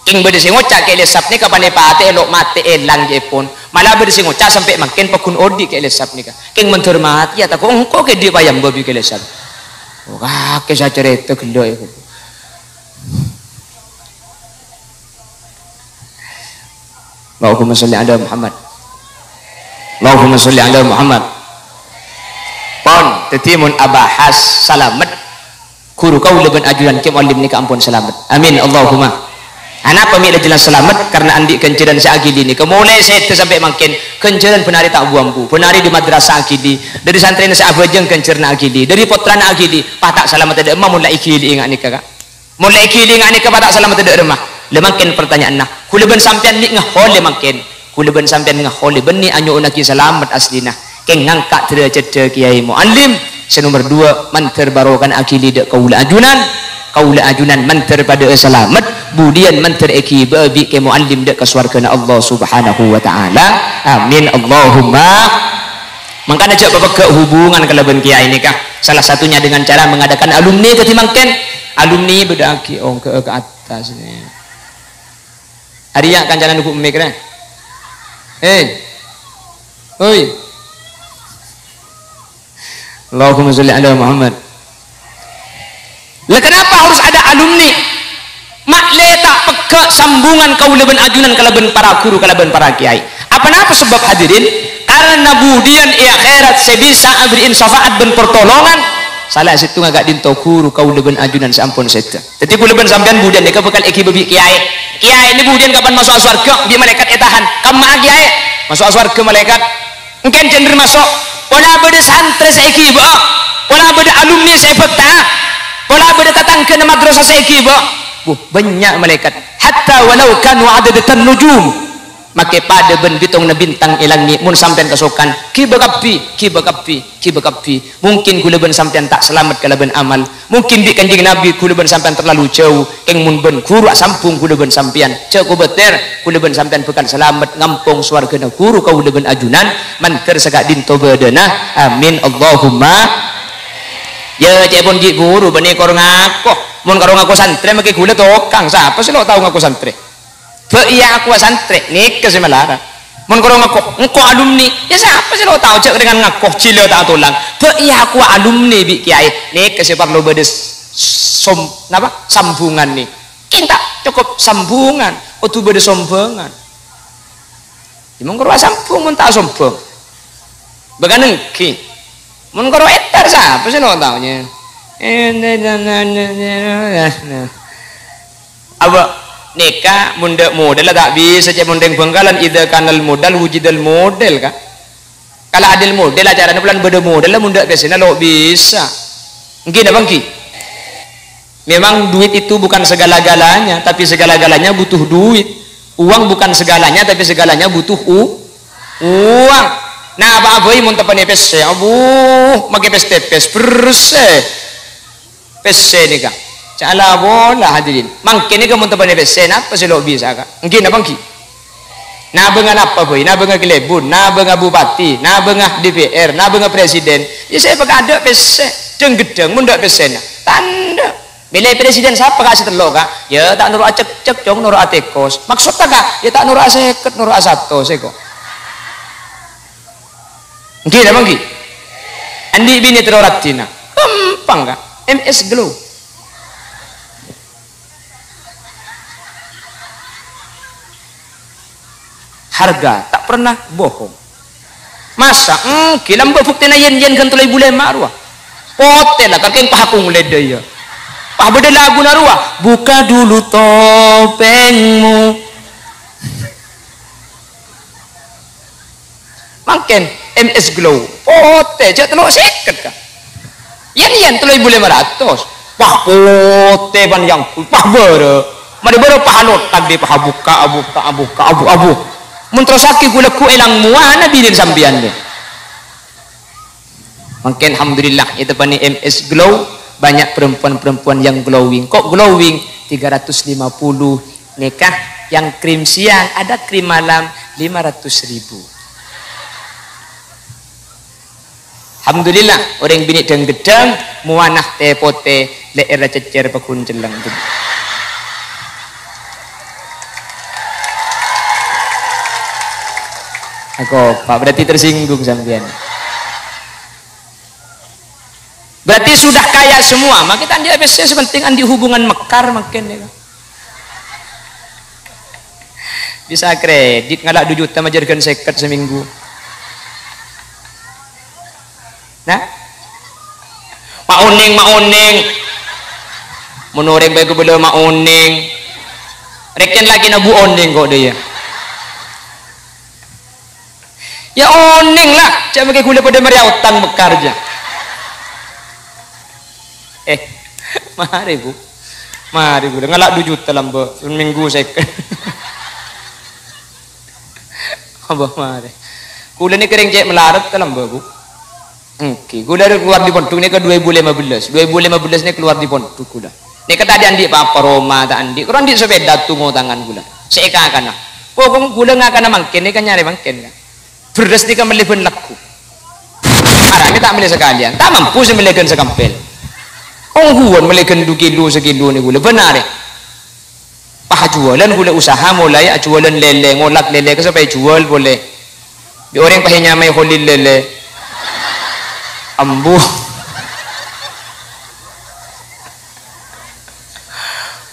Kèng bâdâ sè ngoca' Kè Lèsap nèka panèpatè lo' matè èlang jâ'èpon. Mala bâdâ sè ngoca' sampè' mangkèn pagghun odi' Kè Lèsap nèka. Kèng mandhâr matèya tako' engko' kèdhi' payamba bi' Kè Lèsap. Oh, kakè sacarèta ghellâ' yâ. Allahumma sholli ala Muhammad. Allahumma sholli ala Muhammad. Pon, dhâddhi mon abahas salamet, ghuru kaulâ bân ajunan Kè Muallim nèka ampon salamet. Amin, Allahumma. Anapa mè' la jelas salamet? Karna andi' ghânjhârân sè aghili nèka. Molaè sèdhâ sampè' mangkèn, ghânjhârân bân arè ta' bu-ambu. Bân arè dâri madrasah aghili, dâri santrèna sè abhâjâng ghânjhârânna aghili, dâri pottrana aghili, pas ta' salamet dâ' emma mon la èghili'i nga' nèka, Ka'. Mon la èghili nga' nèka pas ta' salamet dâ' remma. La mangkèn partanya'anna, ghulâ bân sampèyan mè' ngaholè mangkèn? Ghulâ bân sampèyan ngaholè bânnè anyo'onnaghi salamet aslina. Kèng ngangka' dârâjhâddhâ Kèyaè Muallim sè nomer duwâ', mandhâr barokana aghili dâ' kaulâ ajunan. Kaulâ ajunan mandhâr padâ'â salamet, budiyân mandhâr èghibâ'â bi' Kè Muallim dâ' ka sowarghâna Allah Subhanahu wa Ta'ala. Amin, Allahumma. Mangkana jhâ' papeggâ' hubungan kalabân Kèyaè nèka. Salah satunya dengan cara mengadakan alumni dhâddhi mangkèn. Alumni bâdâ aghi ongghâ'â ka attas nè. Arèya kancana nunggu mik rè. Hei. Hoi. Allahumma sholli ala Muhammad. Lah, kenapa harus ada alumni? Ma'lè ta' peggâ' sambungan kaulâ bân ajunan kalabân para ghuru, kalabân para kèyaè. Apa napa sebab, hadirin? Karna budiyân è akhèrat sè bisa aberri'in syafaat bân partolongan? Sala sèttonga ka'dinto ghuru kaulâ bân ajunan sè ampon sèdhâ. Dhâddhi, kaulâ bân sampèyan budiyân nèka bhâkal èghibâ bi' kèyaè. Kèyaè nèka budiyân kapan maso'a sowarghâ, bi' malaèkat ètahan. Kamma'a kèyaè? Maso'a sowarghâ malaèkat. Èngkèn jhândhâr maso'. Pola bâdâ santrè sè èghibâ'â. Pola bâdâ alumni sè èbhâkta'a. Pola bâdâ tatangghâna madrasah sè èghibâ'â. Wuh, bânnya' malaèkat. Hatta walau kanu adadatan nujum. Makè padâ bân bitongnga bintang è langngè', mon sampèyan kasokan, ghibâ kabbhi, ghibâ kabbhi, ghibâ kabbhi. Mungkin kaulâ bân sampèyan ta' salamet kalabân amal. Mungkin bi' Kanjeng Nabi kaulâ bân sampèyan terlalu jhâu. Kèng mon bân ghuru asambung kaulâ bân sampèyan, jhâ' kobâtèr, kaulâ bân sampèyan bhâkal salamet ngampong sowarghâna ghuru kaulâ bân ajunan, mandhâr saka'dinto bâdâna. Amin, Allahumma. Yâ, ca'èpon ghi' ghuru, bânnè karo ngako. Mon karo ngako santrè, makè kaulâ tokang. Sapa sè lo' tao ngako santrè? Bâ' iyâ akowa santrè, nèka sè malarat. Mon karo ngako, engko' alumni, yâ sapa sè lo' tao jhâ' rèngan ngako, jhilâ ta' atolang. Bâ' iyâ akowa alumni bi' kèyaè, nèka sè parlo bâdâ som-, napa? Sambungan nè. Kèng ta' cokop sambungan, kodhu bâdâ sombhângan. Mon karo asombhung, mon ta' asombhung. Bâkal ènggi. Mon karo èdhâr, sapa sè lo' tao, nyè? Apa nèka mon dâ' modal la ta' bisa, cè' mon rèng Bhângkalan, "Idza kanal modal wujidal modal," ka. Kala adil modal acarana polana bâdâ modal la mon dâ' pèssèna lo' bisa. Ènggi napa ènggi? Memang duit itu bukan segala-galanya, tapi segala-galanya butuh duit. Uang bukan segalanya, tapi segalanya butuh u-, uang. Nah, apa abâi mon teppanè pèssè? Abu, makè pès-tepès, bersè. Pèssè nèka. Ca'na pola, hadirin. Mangkèn nèka mon teppanè pèssè, napa sè lo' bisa, ka? Ènggi napa ènggi? Nabângnga napa bhâi? Nabângnga kalèbun, nabângnga bupati, nabângnga D P R, nabângnga presiden. Ya, sè èpakadâ' pèssè. Dhâng-ghedhâng, mon dâ' pèssèna. Tandhâ. Mèlè presiden sapa, ka, sè tello', ka? Ya, ta' noro' acekcek, cong, noro' atèkos. Maksodda, ka? Ya, ta' noro' asèket, noro' asatos, sè ko. Ènggi, napa ènggi? Andi' binè terro raddhinna. Ghâmpang, ka? M S Glow. Harga tak pernah bohong. Masa, ènggi lambâ' buktèna yèn-yèn ghân tello èbu lèma' rowa. Potè la, kakèng pakong lèdâ, iyâ. Pas bâdâ laguna rowa, "Buka dulu topengmu." Mangkèn, M S Glow. Potè, jhâ' tello sèket, ka. Yèn-yèn tello èbu lèma ratos. Wah, potè bân yang, wah, bârâ. Marè bârâ pahano tadi paha buka, abuka, abuka, abu, abu. Mon terrossaghi ghu-lagghu èlang mowana binèna sampèyan, deh. Mangkèn, alhamdulillah, èteppanè M S Glow, banyak perempuan-perempuan yang glowing. Kok glowing? Tiga ratus lima puluh. Nèka yang krim siang, ada krim malam, lima ratus ribu. Alhamdulillah, orèng binè' dhâng-ghedhâng, mowana tè-potè, lè'èrra cèccèr paggun celleng. Ako, Pak, berarti tersinggung sampèyan. Berarti sudah kaya semua. Mangkèn ta' andi' pèssè, sè penting andi' hubungan mekar mangkèn, ya. Bisa kredit ngala' du juta majâr ghân sèket samènggu. Nah? Ma' onèng, ma' onèng. Mon orèng bhâi kabâlâ ma' onèng. Rèken lakèna Bu onèng kok, dâ' iyâ. Ya onèng la, jhâ' makè ghulâ padâ marè aotan mekar jâ. Eh, marè, Bu. Marè ghulâ ngala' du juta lambâ', samènggu sèket. Apa marè? Ghulâ nèka rèng cè' malarat ka lambâ', Bu. Ènggi, ghulâ kalowar dâri pondhuk nèka dua ribu lima belas. Dua ribu lima belas nèka kalowar dâri pondhuk ghulâ. Nèka tadâ' andi' pa-apa, roma ta' andi'. Karo andi' sapèda tu ngotangan ghulâ. Sè èkakana. Pokok ghulâ ngakana mangkèn nèka nyarè mangkèn, ka. Bherrâs nèka mellè bân lagghu. Arana ta' mellè sakalèyan. Ta' mampu sè mellè ghân sakempèl. Ongghuwân mellè ghân du kilo sakilo nèka ghulâ. Bân arè. Pas ajhuwâlân ghulâ usaha molaè ajhuwâlân lèlè, ngolak lèlè ka sopajâ jhuwâl polè. Bi' orèng pas ènyamaè Kholil Lèlè. Ambu.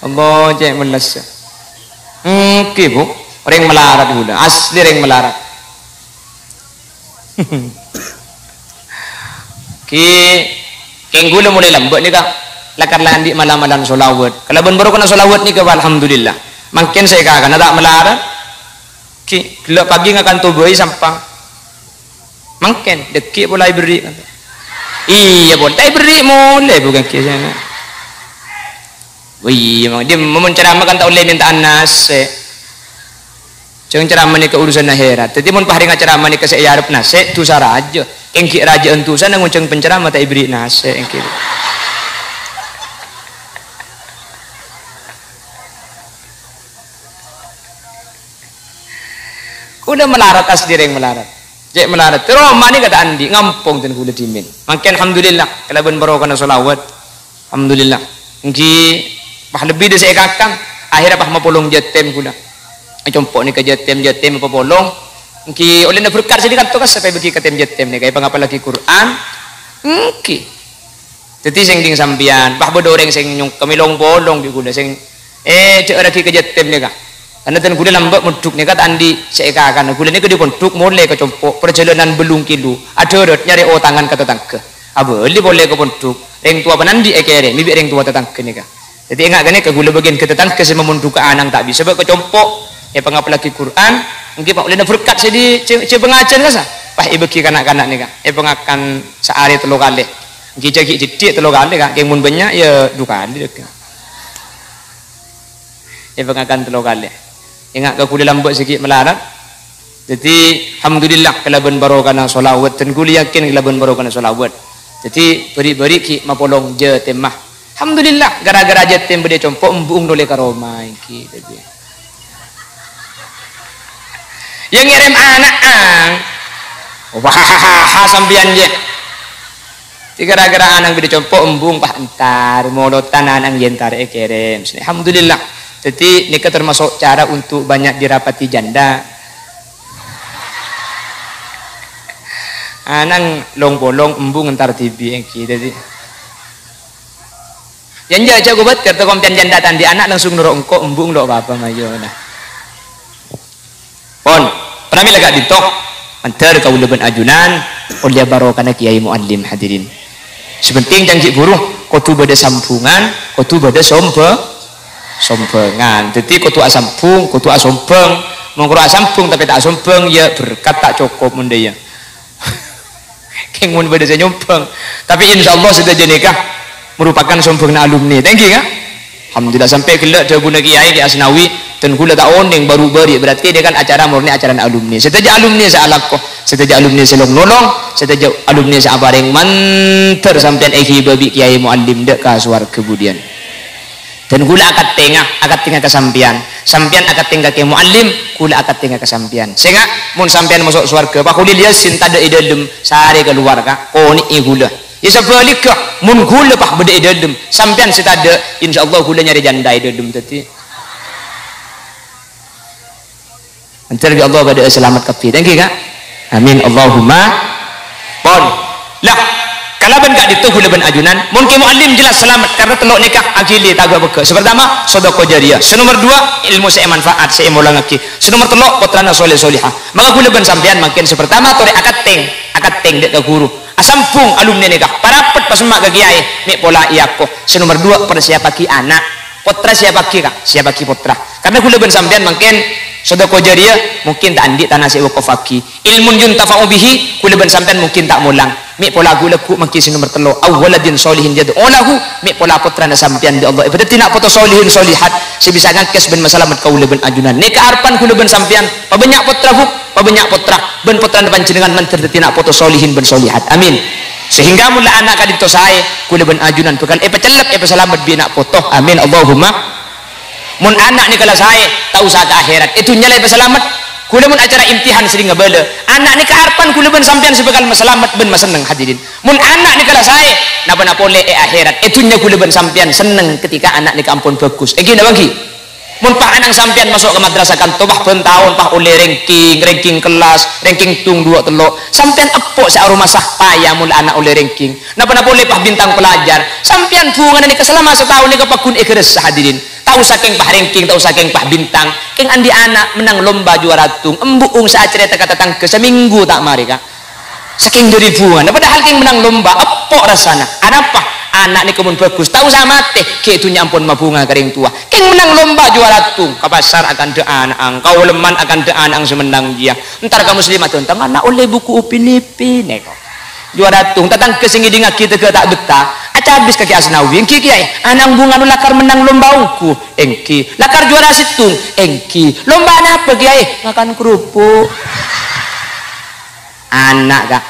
Allah, cè' mellessa. Ènggi, Bu. Rèng malarat ghulâ. Asli rèng malarat. Ghi, kèng ghulâ molaè lambâ' nèka, lakar la andi' mala-malan sholawat. Kalabân barokana sholawat nèka, alhamdulillah. Mangkèn sè èkakana ta' malarat. Ghi, ghellâ' pagi ngakan tobâi sampang. Mangkèn, dhâggi' pola èberri'. Iyâ, pon, ta' èberri' molè, bukan ghi sèna. Oh iyâ, mang, dhi mon ceramah kan ta' ollè mènta'an nasè'. Jhâng ceramah nèka urusanna akhèrat. Dhâddhi mon pas rèng acaramah nèka sè èarep nasè', dhusa rajâ. Ènggi rajâ'ân dhusana ngonjhâng penceramah ta' èberri' nasè', ènggi. Ghulâ malarat, asli rèng malarat. Cè' malarat. Roma nèka ta' andi', ngampong dân ghulâ dhimèn. Mangkèn alhamdulillah, kalabân barokana sholawat. Alhamdulillah. Ènggi pas lebbi dâ' sè èkakang, akhèrra pas mapolong jâtèm ghulâ. Ècompo' nèka jâtèm, jâtèm mapolong. Ènggi ollèna berkat sè dhi kanto ka sapè bâgi ka tèm jâtèm nèka, èpangapallaghi Qur'an. Ènggi. Dhâddhi sèngdhing sampèyan, pas bâdâ orèng sè nyongkem èlong-polong bi' ghulâ, sè, eh, jhâ'ârraghi ka jâtèm nèka. Karna dhân ghulâ lambâ' mondhuk nèka ta' andi' sè èkakana. Ghulâ nèka dâri pondhuk molè ka compo', parjhâlânan bâllung kilo, adhârât nyarè otangan ka tatangghâ. Abâli polè ka pondhuk, rèng towa panandi' èkèrèmè bi' rèng towa tatangghâ nèka. Dhâddhi, enga' ghânèka ghulâ bâgiyân ka tatangghâ sè mamondhughâ ana'na ta' bisa, bâ' ka compo', èpangapallaghi Qur'an, èngghi pa' ollèna berkat sè dhi-, sè, sè pangajhân kassa', pas èbâghi ka na'-kana' nèka, èpangakan saarè tello kalè. Èngghi jhâ' ghi' jheddhi' tello kalè, Ka', kèng mon bânnya', ya, du kalè, Ka'. Èpangakan tello kalè. Enga' ka ghulâ lambâ' sè ghi' malarat. Dhâddhi, alhamdulillah, kalabân barokana sholawat, dhân ghulâ yakin kalabân barokana sholawat. Dhâddhi, bâri'-bâri' ghi' mapolong jhâ' tèmma. Alhamdulillah, ghârâ-ghârâ jhâ' tèmma bâdâ compo', embu'eng nolè ka roma, èngghi, dhâddhi. Ya ngèrèm ana'an. Wah, sampèyan, yâ. Dhâddhi ghârâ-ghârâ ana'an bâdâ compo', embu'eng pas entar, molodhân ana'an yâ entar èkèrèm. Alhamdulillah. Dhâddhi nèka termasuk cara untuk banyak dirapati janda. Ana'an long-polong, embu'eng entar dhibi' èngghi. Dhâddhi, yâ, enjâ', jhâ' kobâtèr, ta' kompèyan janda ta' andi' ana' langsung noro' engko', embu'eng lo' bapa mayu, nah. Pon, pramila ka'dinto, mandhâr kaulâ bân ajunan, ollè barokana Kèyaè Mu'allim, hadirin. Sè penting jhâ' ghi' buru, kodhu bâdâ sambhungan, kodhu bâdâ sombhâ-, sombhângan. Dhâddhi kodhu asambhung, kodhu asombhâng. Mon karo asambhung tapè ta' asombhâng, ya berkat ta' cokop mon dâ' iyâ. Kèng mon bâdâ sè nyombhâng. Tapè insyaallah sadhâjâ nèka merupakan sombhângnga alumni. Thank you, ya. Alhamdulillah, sampè' ghellâ' dhâbuna Kèyaè Kè Asnawi, dhân ghulâ ta' onèng bâru-bâri', berarti ini kan acara murni acarana alumni. Sadhâjâ alumni sè alako, sadhâjâ alumni sè long-nolong, sadhâjâ alumni sè aparèng mandhâr sampèyan èghibâ bi' Kèyaè Mu'allim dâ' ka sowarghâ budiyân. Dhân ghulâ akatèngnga, akatèngnga ka sampèyan. Sampèyan akatèng ka Kè Mu'allim, ghulâ akatèngnga ka sampèyan. Sènga', mon sampèyan maso' sowarghâ, Pa' Kholil Yasin tadâ' è dâlem, sarè kalowar, Ka', konè'è ghulâ. Iyâ sabhâligghâ, mon ghulâ pas bâdâ è dâlem, sampèyan sè tadâ', insyaallah ghulâ nyarè jhândhâ è dâlem. Dhâddhi, mandhâr bi' Allah padâ'â salamet kabbhi. Thank you, Ka'. Amin. Allahumma. Pon. Lah, kalabân ka'dinto ghulâ bân ajunan, mon Kè Mu'allim jelas salamet karna tello' nèka aghili ta' ghâ-bâghâ. Sè partama, sodakoh jariyah. Sè nomer duwâ', ilmu sè manfaat, sè èmolangaghi. Sè nomer tello', pottrana soleh solehah. Maka ghulâ bân sampèyan mangkèn sè partama torè akatèng, akatèng dâ' ka ghuru. Asambhung alumni nèka, parapet pasemma' ka kèyaè, mè' pola èako. Sè nomer duwâ', persiapaghi ana'. Pottra siapaghi, Ka', siapaghi pottra. Karna ghulâ bân sampèyan mangkèn sodakoh jariyah, mungkin ta' andi' tana sè èwakafaghi. Ilmun yuntafa'u bihi, ghulâ bân sampèyan mungkin ta' molang. Mè' pola ghu-, lagghu' mangkèn sè nomer tello', aw waladin sholihin yad'u lahu, mè' pola pottrana sampèyan bi' Allah èpadhâddhi na' poto sholihin sholihat sè bisa ngangkès bân masalamet kaulâ bân ajunan. Nèka arebbhân ghulâ bân sampèyan, pabânnya' pottra, Bu, pabânnya' pottra, bân pottrana panjhennengngan mandhâr dhâddhi na' poto sholihin bân sholihat. Amin. Sehingga mon la ana' ka'dinto saè, ghulâ bân ajunan bhâkal èpacellep, èpasalamet bi' na' poto. Amin. Allahumma. Mon ana' nèka la saè, ta' osa ka akhèrat. È dhunnya la èpasalamet. Ghulâ mon acara imtihan serrèng ngabâlâ. Ana' nèka arebbhân ghulâ bân sampèyan sè bhâkal masalamet bân masenneng, hadirin. Mon ana' nèka la saè, napa-napa polè è akhèrat. È dhunnya ghulâ bân sampèyan senneng ketika ana' nèka ampon bhâghus. Èngghi napa èngghi? Mon pas ana' sampèyan maso' ka madrasah kanto, pas bân taon, pas ollè ranking, ranking kellas, ranking tung duwâ' tello'. Sampèyan eppo' sè aromasa paya mon la ana' ollè ranking. Napa-napa polè pas bintang pelajar. Sampèyan bhungana nèka salama sataon nèka pagghun èghârâssa, hadirin. Ta' osa kèng pas ranking, ta' osa kèng pas bintang. Kèng andi' ana' mennang lomba juara tung, embu'eng sè acarèta ka tatangghâ samènggu ta' marè, Ka'. Sakèng dhâri bhungana, padahal kèng mennang lomba, eppo' rassana. Anapa? Ana' nèka mon bhâghus, ta' osa matè, ghi' è dhunnya ampon mabhunga ka rèng towa. Kèng mennang lomba juara tung, ka pasar akandhâ ana'an, ka olemman akandhâ ana'an sè mennang jiyâ. Entar ka muslimat, "Tang ana' ollè buku Upin Ipin," èko. Juara tung, tatangghâ sè ngèdingngaghi tèghâ ta' bettah, acabis ka Kè Asnawi, "Èngghi, Kèyaè, ana'an bhungana lakar mennang lomba ongghu?" "Èngghi." "Lakar juara sèttong?" "Èngghi." "Lomba anapa, Kèyaè?" "Ngakan kerupuk." Ana', Ka'.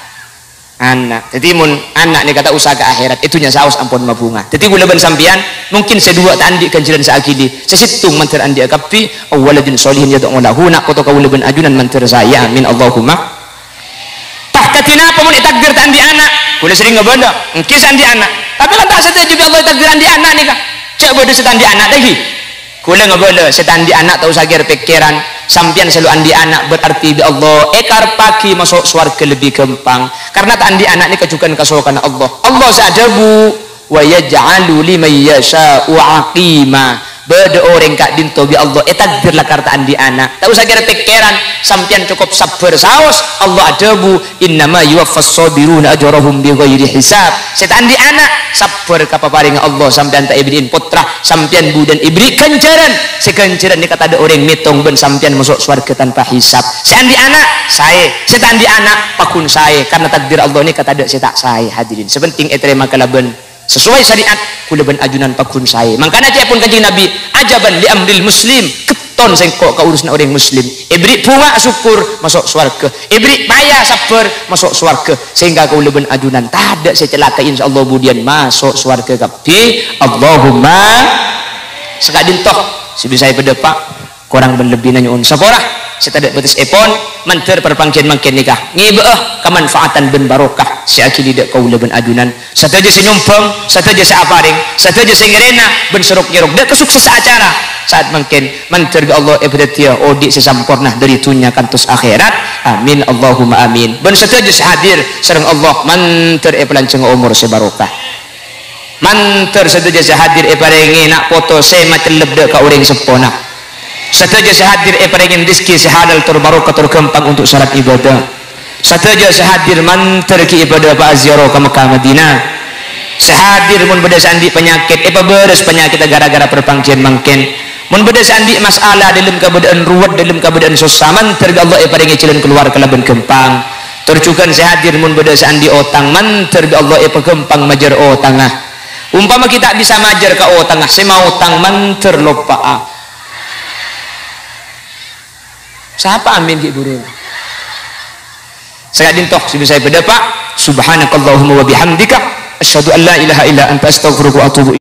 Ana'. Dhâddhi, mon ana' nèka ta' osa ka akhèrat, è dhunnya saos ampon mabhunga. Dhâddhi, ghulâ bân sampèyan, mungkin sè duwâ' ta' andi' ghânjhârân sè aghili, sè sèttong mandhâr andi'â kabbhi, aw waladin sholihin yad'u lahu, na' poto kaulâ bân ajunan mandhâr saè, amin, Allahumma. Pas kadhi napa mon ètakdir ta' andi' ana'? Ghulâ serrèng ngabâlâ, èngghi sè andi' ana'. Tapè kan ta' sadhâjâ bi' Allah ètakdir andi' ana' nèka. Jhâ' bâdâ sè ta' andi' ana', ta' èngghi? Ghulâ ngabâlâ, sè ta' andi' ana' ta' osa kèr-pèkkèran. Sampèyan sè lo' andi' ana' berarti bi' Allah èkarebbhâghi maso' sowarghâ lebbi ghâmpang. Karna ta' andi' ana' nèka jhughân kasokanna Allah. Allah sè adhâbu, "Wa yaj'alu liman yasha'u aqima." Bâdâ orèng ka'dinto bi' Allah ètakdir lakar ta' andi' ana'. Ta' osa kèra-pèkkèran, sampèyan cokop sabbhâr saos. Allah adhâbu, "Innama yuwaffas shabiruna ajrahum bighairi hisab." Sè ta' andi' ana', sabbhâr ka paparèngnga Allah, sampèyan ta' èbèrri'in pottra, sampèyan budhân èbèrri' ghânjhârân. Sè ghânjhârân nèka tadâ' orèng mètong bân sampèyan maso' sowarghâ tanpa hisab. Sè andi' ana', saè. Sè ta' andi' ana', paghun saè. Karna takdir Allah nèka tadâ' sè ta' saè, hadirin. Sè penting ètarèma kalabân sesuai syariat, kaulâ bân ajunan paghun saè. Mangkana ca'èpon Kanjeng Nabi, "Ajaban li amril muslim." Ghetton sèngko' ka urusanna orèng muslim. Èbèrri' bhunga asokkor, maso' sowarghâ. Èbèrri' paya sabbhâr, maso' sowarghâ. Sehingga kaulâ bân ajunan tadâ' sè calaka, insyaallah budiyân maso' sowarghâ kabbhi. Allahumma. Saka'dinto sè bisa èpadâpa'. Korang bân lebbina nyo'on sapora sè tadâ' bâtessèpon, mandhâr parpangghiyân mangkèn nèka ngèbâ'â kamanfaatan bân barokah sè aghili dâ' kaulâ bân ajunan. Sadhâjâ sè nyombhâng, sadhâjâ sè aparèng, sadhâjâ sè ngèrèna bân sèrok-nyèrok dâ' kasuksessa acara sa'at mangkèn, mandhâr bi' Allah èpadhâddhiyâ odi' sè samporna dâri dhunnya kantos akhèrat. Amin, Allahumma amin. Bân sadhâjâ sè hadir sareng Allah mandhâr èpalanjhângnga omor sè barokah. Mandhâr sadhâjâ sè hadir èparèngè na' poto sè macellep dâ' ka orèng seppona. Sadhâjâ sè hadir èparèngè rejhekkè sè halal tor barokah tor ghâmpang untuk salat ibadah. Sadhâjâ sè hadir mandhâr ghi' ibadah pa-, ziarah ka Mekkah Madinah. Sè hadir mon bâdâ sè andi' panyakèt, èpabârâs panyakèdhâ ghârâ-ghârâ parpangghiyân mangkèn. Mon bâdâ sè andi' masalah dâlem kabâdâ'ân ruwet, dâlem kabâdâ'ân sossa, mandhâr bi' Allah èparèngè jhâlân kalowar kalabân ghâmpang. Tor jhughân sè hadir mon bâdâ sè andi' otang, mandhâr bi' Allah èpaghâmpang majâr otangnga. Ompama ghi' ta' bisa majâr ka otangnga, sè maotang mandhâr loppa'a. Sapa amin ghi' buru? Saka'dinto sè bisa èpadâpa'. Subhanakallahumma wa bihamdika, asyhadu an la ilaha illa anta, astaghfiruka wa atubu